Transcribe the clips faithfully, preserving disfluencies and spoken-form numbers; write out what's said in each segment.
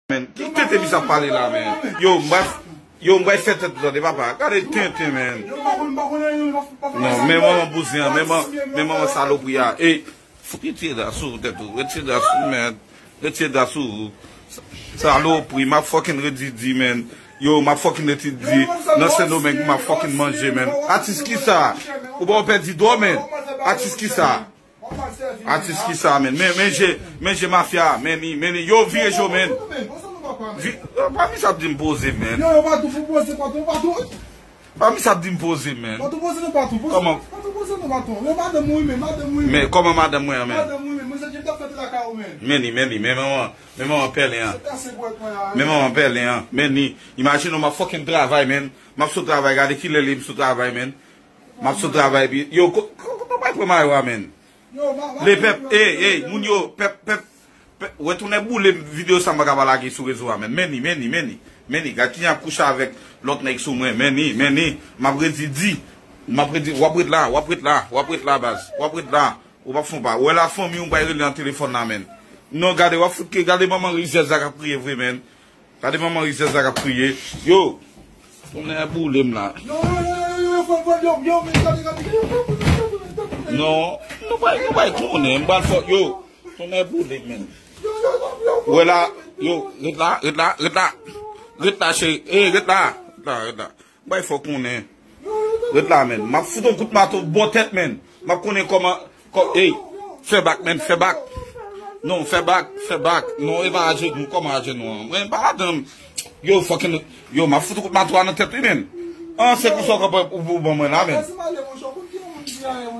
Men, ki tenten misye ap pale la, men? Yo, m bay, yo, m bay fè tèt ou tande, papa. Gade tenten, men. Non, men manman bouzen an, men man-, men manman salopri a. E, fouti retire dra sou tèt ou, retire dra sou, men. Retire dra sou ou. Sa, salopri, m ap fucking redi di, men. Yo, m ap fucking redi di. Nan Sendomeng, m ap fucking manje, men. Atis ki sa? Ou ba w pèdi dwa, men. Atis ki sa? Atis ki sa, men? Men, men je, men je mafya, men ni, men ni. Yo, vire je w, men. Vi-, pa misye ap di m poze, men. Yo, yo, pa tou pou poze, pa tou, pa tou. Pa misye ap di m poze, men. Pa tou poze, non, pa tou poze. Kòman? Pa tou poze, non, pa tou. Yo, madanm ou, men, madanm ou, men. Men kòman madanm mwen an, men? Madanm ou, men. Mwen, se ki ta fèt lakay ou, men. Men ni, men ni, men manman, men manman pèlen an. Se kase bwèt mwen la, men manman pèlen an, men ni. Imajine w, m ap fucking travay, men. M ap sot travay, gade kilè li m sot travay, men. M ap sot travay, epi, yo, ko-, ko-, kote w pral pran mayo a, men? Yo, ma, ma, le pèp, ey, ey, moun yo, pèp, pèp, pèp, wè tounen boule videyo sa m pa ka pa lage sou rezo a, men. Men ni, men ni, men ni, men ni. Gad kijan ap kouche avèk lòt nèg sou mwen, men ni, men ni. M ap redi di, m ap redi, w ap ret la, w ap ret la, w ap ret la, baz. W ap ret la. Ou p ap fon pa. Wè la fanmi w bay rele nan telefòn la, men. Non, gade, w ap fout ke, gade manman rizèz la k ap kriye vre, men. Gade manman rizèz la k ap kriye. Yo! Tounen boule m la. Non, nou bay, nou bay konnen, m pral fò, yo. Tounen boule m, men. Wè la, yo, ret la, ret la, ret la. Ret la, cheri, ey, ret la. Ret la, ret la. M bay fò konnen. Ret la, men. M ap fout yon kout mato bò tèt, men. M ap konnen kòman, kò-, ey, fè bak, men, fè bak. Non, fè bak, fè bak. Non, e pa ajenou, kòman ajenou an? Mwen, pa ladan. Yo, fucking, yo, m ap fout yon kout mato a nan tèt li, men. An, se konsa w ka pran ou, ou ban mwen la, men.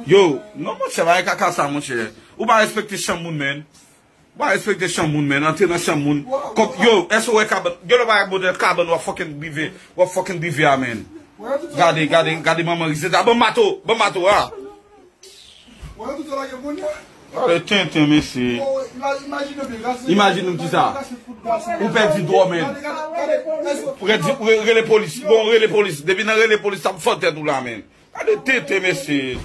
Yo, non, monchè, pa gen kaka sa, monchè. Ou pa respekte chanm moun, men. Ou pa respekte chanm moun, men. Antre nan chanm moun. Kòm, yo, èske w wè kabann? Gen lè w pa wè modèl kabann w ap fucking drive, w ap fucking drive a, men. Gade, gade, gade manman rizèz a. Ban m mato, ban m mato a. Gade tenten, mesye. Imajine w kisa. Ou pèdi dwa, men. Redi, re-, rele polis. Bon, rele polis. Depi nan rele polis, sa ap fò tèt ou la, men. Gade tenten, mesye.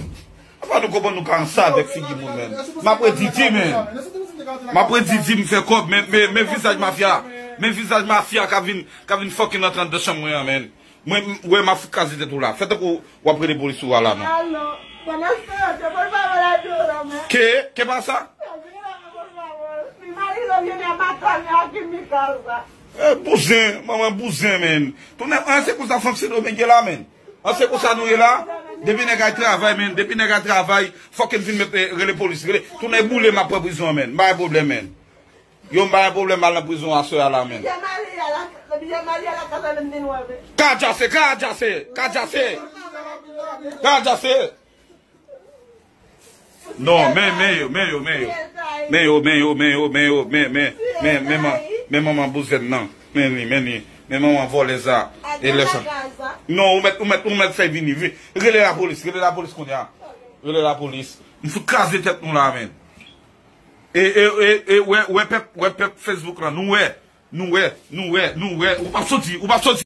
Apa nou konprann nou ka ansanm avèk figi moun, men. M ap redi di, men. M ap redi di m fè kòb, men, men, men vizaj mafya. Men vizaj mafya ka vin, ka vin fucking antre anndan chanm mwen an, men. Mwen, m, wè, m ap fout kraze tèt ou la. Fè tankou w ap rele polis ou a la, non. Alo, pandan se tan, se pou l pa wè la di w la, men. Ke, ke pa sa? Li mari l vyen a batay a ki mi ka sa. Eh, bouzen, manman bouzen, men. Tounen, an, se konsa fanm Sendomeng ye la, men. An, se konsa nou ye la. Depi nèg ay travay, men. Depi nèg ay travay, fòk n vin met, eh, rele polis. Rele, tounen boule, m ap pran prizon, men. M pa gen pwoblèm, men. Yo, m pa gen pwoblèm al nan prizon aswè a la, men. Biyè Mali a la, biyè Mali a la, ka fè menm ni nwa, men. Kadjase, kadjase, kadjase. Kadjase. Non, men, men yo, men yo, men yo. Men yo, men yo, men yo, men yo, men, men, men, men, man-, men manman bouzen nan. Men li, men li. Men manman vòlèz la. E lè sa. Non, ou mèt, ou mèt, ou mèt fè vini, vi-, rele lapolis, rele lapolis kounye a. Rele lapolis. M fout kraze tèt nou la, men. E, e, e, e, wè, wè pèp, wè pèp Facebook lan, nou wè. Nou wè, nou wè, nou wè. Ou p ap soti, ou p ap soti.